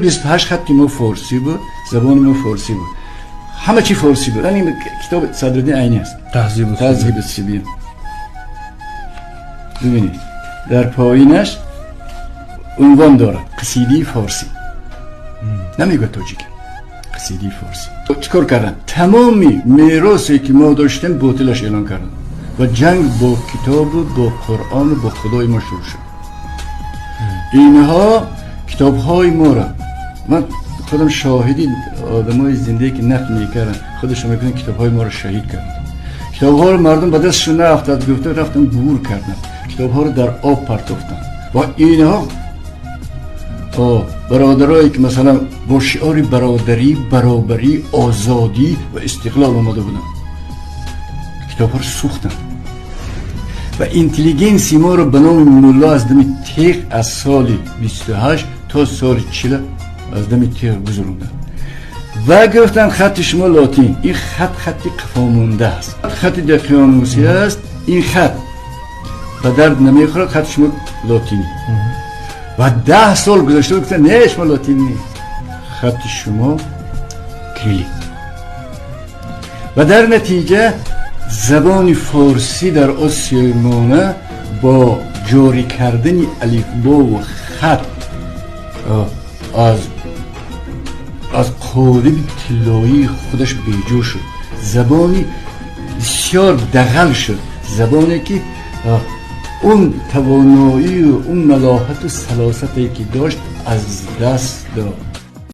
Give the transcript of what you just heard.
28 خطی ما فارسی بود، زبان ما فارسی بود، همه چی فارسی بود. یعنی کتاب صدرالدین عینی است، تهذیب. تهذیب الصبیان. ببینید، در پایینش عنوان دارد قصیده فارسی. نمیگه تاجیک، قصیده فارسی. چیکار کردن؟ تمامی میراثی که ما داشتیم باطلش اعلان کردن و جنگ با کتاب و با قرآن و با خدای ما شروع شد. اینها کتاب های ما را، من خودم شاهدی، آدم های زنده که نقل میکردن، خودشون میکنن، کتاب های ما رو شهید کردن. کتاب ها رو مردم به دستشون نیفتاد گفته رفتن گور کردن، کتاب ها رو در آب پرتافتن. و اینها برادرایی که مثلا با شعار برادری، برابری، آزادی و استقلال آمده بودن، کتاب ها رو سوختن و اینتلیگنسی ما رو به نام ملا از دم تیغ از سال 28 تا سال 40 از دم تیغ گذروندن و گفتن خط شما لاتین. این خط خطی قفا است، خط دقیانوسی است. این خط به درد نمیخورد، خط شما لاتینی. و 10 سال گذشته، گفتن نه، شما لاتین نیست، خط شما کریلی. و در نتیجه زبان فارسی در آسیای میانه با جاری کردن الفبا و خط از قالب طلایی خودش بیجا شد. زبانی بسیار دغل شد، زبانی که اون توانایی و اون ملاحت و سلاستی که داشت از دست داد.